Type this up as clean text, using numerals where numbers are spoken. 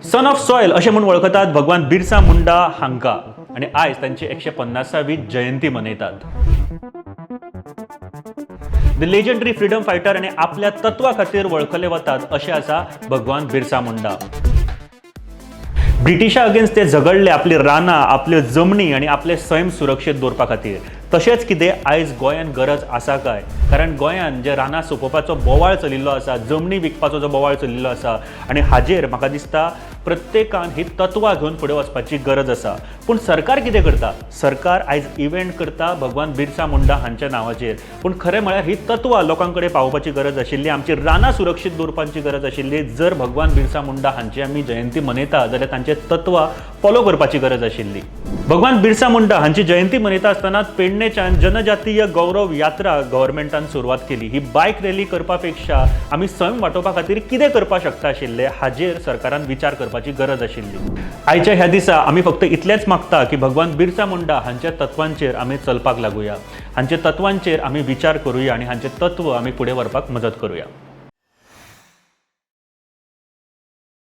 Son of soil अशें म्हूण वळखतात भगवान बिरसा मुंडा हांकां आनी आयज तांची 150वी जयंती मनयतात. The legendary freedom fighter आनी आपल्या तत्वा खातीर वळखले वतात अशें आसा भगवान बिरसा मुंडा. ब्रिटिशा अगेन्स्ट ते झगडले आपली रानां, आपल्यो जमनी आनी आपले सैम सुरक्षीत दवरपा खातीर. तशेंच कितें आयज गोंयांत गरज आसा काय? कारण गोंयांत जे रानां सोंपोवपाचो बोवाळ चलिल्लो आसा, जमनी विकपाचो जो बोवाळ चलिल्लो आसा आनी हाजेर म्हाका दिसता प्रत्येकान ही तत्वां घेवन फुडें वचपाची गरज आसा. पूण सरकार कितें करता? सरकार आयज इव्हेंट करता भगवान बिरसा मुंडा हांच्या नांवाचेर, पूण खरें म्हळ्यार ही तत्वां लोकां कडेन पावोवपाची गरज आशिल्ली, आमची रानां सुरक्षीत दवरपाची गरज आशिल्ली. जर भगवान बिरसा मुंडा हांची आमी जयंती मनयता जाल्यार तांचे तत्वां फॉलो करपाची गरज आशिल्ली. भगवान बिरसा मुंडा हांची जयंती मनयता आसतना पेडणेच्यान जनजातीय गौरव यात्रा गव्हर्मेंटान सुरवात केली. ही बायक रॅली करपा पेक्षा आमी सैम वाटोवपा खातीर कितें करपाक शकता आशिल्ले हाजेर सरकारान विचार करपाची गरज आशिल्ली. आयच्या ह्या दिसा आमी फक्त इतलेंच मागता की भगवान बिरसा मुंडा हांच्या तत्वांचेर आमी चलपाक लागुया, हांच्या तत्वांचेर आमी विचार करुया आनी हांचे तत्व आमी फुडें व्हरपाक मदत करुया.